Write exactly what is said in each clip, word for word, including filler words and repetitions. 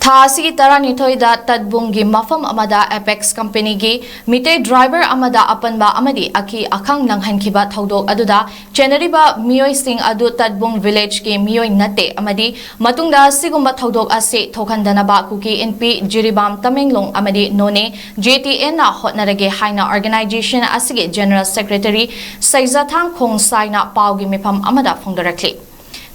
ꯊꯥ ꯑꯁꯤꯒꯤ ꯇꯔꯥꯅꯤꯊꯣꯏꯗ ꯇꯠꯕꯨꯡꯒꯤ ꯃꯐꯝ ꯑꯃꯗ ꯑꯦꯄꯦꯛꯁ ꯀꯝꯄꯦꯅꯤꯒꯤ ꯃꯤꯇꯩ ꯗ꯭ꯔꯥꯏꯚꯔ ꯑꯃꯗ ꯑꯄꯟꯕ ꯑꯃꯗꯤ ꯑꯀꯤ ꯑꯈꯪ ꯅꯪꯍꯟꯈꯤꯕ ꯊꯧꯗꯣꯛ ꯑꯗꯨꯗ ꯆꯦꯟꯅꯔꯤꯕ ꯃꯤꯑꯣꯏꯁꯤꯡ ꯑꯗꯨ ꯇꯠꯕꯨꯡ ꯚꯤꯂꯦꯖꯀꯤ ꯃꯤꯑꯣꯏ ꯅꯠꯇꯦ ꯑꯃꯗꯤ ꯃꯇꯨꯡꯗ ꯑꯁꯤꯒꯨꯝꯕ ꯊꯧꯗꯣꯛ ꯑꯁꯤ ꯊꯣꯛꯍꯟꯗꯅꯕ ꯀꯨꯀꯤ ꯏꯟꯄꯤ, ꯖꯤꯔꯤꯕꯥꯝ ꯇꯃꯦꯡꯂꯣꯡ ꯑꯃꯗꯤ ꯅꯣꯅꯦ ꯖꯦ ꯇꯤ ꯑꯦꯟꯅ ꯍꯣꯠꯅꯔꯒꯦ ꯍꯥꯏꯅ ꯑꯣꯔꯒꯅꯥꯏꯖꯦꯁꯟ ꯑꯁꯤꯒꯤ ꯖꯦꯅꯔꯦꯜ ꯁꯦꯀ꯭ꯔꯦꯇꯔꯤ ꯁꯩꯖꯥꯊꯥꯡ ꯈꯣꯡꯁꯥꯏꯅ ꯄꯥꯎꯒꯤ ꯃꯤꯐꯝ ꯑꯃꯗ ꯐꯣꯡꯗꯣꯔꯛꯂꯤ꯫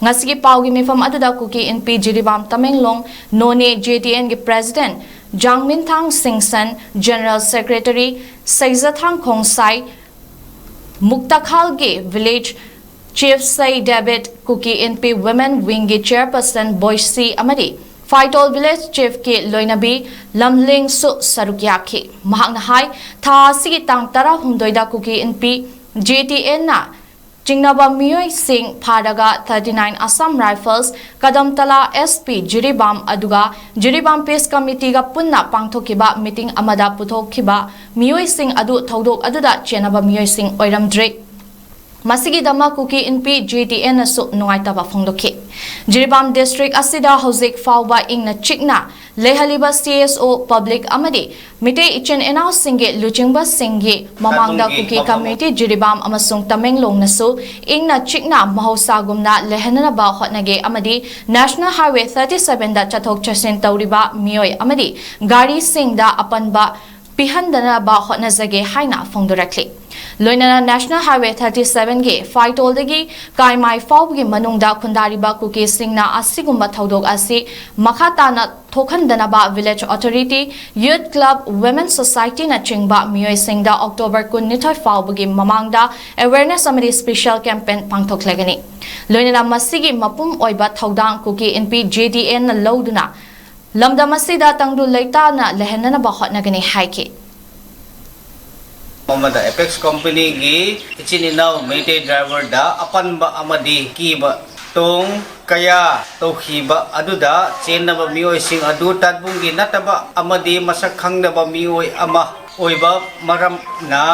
ꯉꯁꯤꯒꯤ ꯄꯥꯎꯒꯤ ꯃꯤꯐꯝ ꯑꯗꯨꯗ ꯀꯨꯀꯤ ꯏꯟꯄꯤ, ꯖꯤꯔꯤꯕꯥꯝ ꯇꯃꯦꯡꯂꯣꯡ ꯅꯣꯅꯦ ꯖꯦ ꯇꯤ ꯑꯦꯟꯒꯤ president Jangminthang Singson, general secretary Seijathang Khongsai, ꯃꯨꯛꯇꯈꯥꯜꯒꯤ ꯚꯤꯂꯦꯖ ꯆꯤꯐ ꯁꯩ ꯗꯦꯕꯤꯠ, ꯀꯨꯀꯤ ꯏꯟꯄꯤ ꯋꯤꯃꯦꯟ ꯋꯤꯡꯒꯤ ꯆꯦꯌꯔꯄꯔꯁꯟ ꯕꯣꯏꯁꯤ ꯑꯃꯗꯤ ꯐꯥꯏꯇꯣꯜ ꯚꯤꯂꯦꯖ ꯆꯤꯐꯀꯤ ꯂꯣꯏꯅꯕꯤ ꯂꯝꯂꯦꯡꯁꯨ ꯁꯔꯨꯛ ꯌꯥꯈꯤ꯫ ꯃꯍꯥꯛꯅ ꯍꯥꯏ, ꯊꯥ ꯑꯁꯤꯒꯤ ꯇꯥꯡ ꯇꯔꯥꯍꯨꯝꯗꯣꯏꯗ ꯀꯨꯀꯤ ꯏꯟꯄꯤ ꯖꯦ ꯇꯤ ꯑꯦꯟꯅ ꯆꯤꯡꯅꯕ ꯃꯤꯑꯣꯏꯁꯤꯡ ꯐꯥꯔꯒ thirty nine Assam Rifles, ꯀꯗꯝꯇꯂꯥ S P Jiribam ꯑꯗꯨꯒ ꯖꯤꯔꯤꯕꯥꯝ ꯄꯤꯁ ꯀꯃꯤꯇꯤꯒ ꯄꯨꯟꯅ ꯄꯥꯡꯊꯣꯛꯈꯤꯕ ꯃꯤꯇꯤꯡ ꯑꯃꯗ ꯄꯨꯊꯣꯛꯈꯤꯕ ꯃꯤꯑꯣꯏꯁꯤꯡ ꯑꯗꯨ ꯊꯧꯗꯣꯛ ꯑꯗꯨꯗ ꯆꯦꯟꯅꯕ ꯃꯤꯑꯣꯏꯁꯤꯡ ꯑꯣꯏꯔꯝꯗ꯭ꯔꯤ꯫ ꯃꯁꯤꯒꯤꯗꯃꯛ ꯀꯨꯀꯤ ꯏꯟꯄꯤ ꯖꯦ ꯇꯤ ꯑꯦꯟꯅꯁꯨ ꯅꯨꯡꯉꯥꯏꯇꯕ ꯐꯣꯡꯗꯣꯛꯈꯤ꯫ ꯖꯤꯔꯤꯕꯥꯝ ꯗꯤꯁꯇ꯭ꯔꯤꯛ ꯑꯁꯤꯗ ꯍꯧꯖꯤꯛ ꯐꯥꯎꯕ ꯏꯪꯅ ꯆꯤꯛꯅ ꯂꯩꯍꯜꯂꯤꯕ ꯁꯤ ꯑꯦꯁ ꯑꯣ, ꯄꯕ꯭ꯂꯤꯛ ꯑꯃꯗꯤ ꯃꯤꯇꯩ ꯏꯆꯤꯟ ꯏꯅꯥꯎꯁꯤꯡꯒꯤ ꯂꯨꯆꯤꯡꯕꯁꯤꯡꯒꯤ ꯃꯃꯥꯡꯗ ꯀꯨꯀꯤ ꯀꯝꯃ꯭ꯌꯨꯅꯤꯇꯤ ꯖꯤꯔꯤꯕꯥꯝ ꯑꯃꯁꯨꯡ ꯇꯃꯦꯡꯂꯣꯡꯅꯁꯨ ꯏꯪꯅ ꯆꯤꯛꯅ ꯃꯍꯧꯁꯥꯒꯨꯝꯅ ꯂꯩꯍꯟꯅꯕ ꯍꯣꯠꯅꯒꯦ ꯑꯃꯗꯤ National Highway thirty seven ꯗ ꯆꯠꯊꯣꯛ ꯆꯠꯁꯤꯟ ꯇꯧꯔꯤꯕ ꯃꯤꯑꯣꯏ ꯑꯃꯗꯤ ꯒꯥꯔꯤꯁꯤꯡꯗ ꯑꯄꯟꯕ ꯄꯤꯍꯟꯗꯅꯕ ꯍꯣꯠꯅꯖꯒꯦ ꯍꯥꯏꯅ ꯐꯣꯡꯗꯣꯔꯛꯂꯤ꯫ ꯂꯣꯏꯅꯅ National Highway thirty seven ꯒꯤ ꯐꯥꯏꯇꯣꯜꯗꯒꯤ ꯀꯥꯏꯃꯥꯏ ꯐꯥꯎꯕꯒꯤ ꯃꯅꯨꯡꯗ ꯈꯨꯟꯗꯥꯔꯤꯕ ꯀꯨꯀꯤꯁꯤꯡꯅ ꯑꯁꯤꯒꯨꯝꯕ ꯊꯧꯗꯣꯛ ꯑꯁꯤ ꯃꯈꯥ ꯇꯥꯅ ꯊꯣꯛꯍꯟꯗꯅꯕ Village Authority, Youth Club, Women Society ꯅꯆꯤꯡꯕ ꯃꯤꯑꯣꯏꯁꯤꯡꯗ October ꯀꯨꯟꯅꯤꯊꯣꯏ ꯐꯥꯎꯕꯒꯤ ꯃꯃꯥꯡꯗ awareness ꯑꯃꯗꯤ special campaign ꯄꯥꯡꯊꯣꯛꯂꯒꯅꯤ꯫ ꯂꯣꯏꯅꯅ ꯃꯁꯤꯒꯤ ꯃꯄꯨꯝ ꯑꯣꯏꯕ ꯊꯧꯗꯥꯡ ꯀꯨꯀꯤ ꯏꯟꯄꯤ ꯖꯦ ꯇꯤ ꯑꯦꯟꯅ ꯂꯧꯗꯨꯅ ꯂꯝꯗꯝ ꯑꯁꯤꯗ ꯇꯪꯗꯨ ꯂꯩꯇꯥꯅ ꯂꯩꯍꯟꯅꯅꯕ ꯍꯣꯠꯅꯒꯅꯤ ꯍꯥꯏꯈꯤ꯫ ꯑꯃꯗ ꯑꯦꯄꯦꯛꯁ ꯀꯝꯄꯦꯅꯤꯒꯤ ꯏꯆꯤꯟ ꯏꯅꯥꯎ ꯃꯩꯇꯩ ꯗ꯭ꯔꯥꯏꯚꯔꯗ ꯑꯄꯟꯕ ꯑꯃꯗꯤ ꯀꯤꯕ ꯇꯣꯡ ꯀꯌꯥ ꯇꯧꯈꯤꯕ ꯑꯗꯨꯗ ꯆꯦꯟꯅꯕ ꯃꯤꯑꯣꯏꯁꯤꯡ ꯑꯗꯨ ꯇꯠꯕꯨꯡꯒꯤ ꯅꯠꯇꯕ ꯑꯃꯗꯤ ꯃꯁꯛ ꯈꯪꯗꯕ ꯃꯤꯑꯣꯏ ꯑꯃ ꯑꯣꯏꯕ ꯃꯔꯝꯅ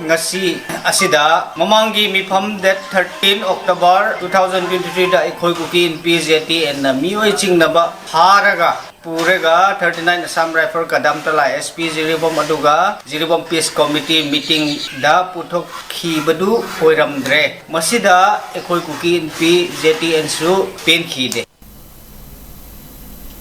ꯉꯁꯤ ꯑꯁꯤꯗ ꯃꯃꯥꯡꯒꯤ ꯃꯤꯐꯝ date thirteen October two thousand twenty three ꯗ ꯑꯩꯈꯣꯏ ꯀꯨꯀꯤ ꯏꯟꯄꯤ ꯖꯦ ꯇꯤ ꯑꯦꯟꯅ ꯃꯤꯑꯣꯏ ꯆꯤꯡꯅꯕ ꯐꯥꯔꯒ ꯄꯨꯔꯒ thirty nine Assam Rifle ꯀꯗꯥꯝꯇꯂꯥ S P Jiribam ꯑꯗꯨꯒ ꯖꯤꯔꯤꯕꯥꯝ Peace Committee meeting ꯗ ꯄꯨꯊꯣꯛꯈꯤꯕꯗꯨ ꯑꯣꯏꯔꯝꯗ꯭ꯔꯦ꯫ ꯃꯁꯤꯗ ꯑꯩꯈꯣꯏ ꯀꯨꯀꯤ ꯏꯟꯄꯤ J T N ꯁꯨ ꯄꯦꯟꯈꯤꯗꯦ꯫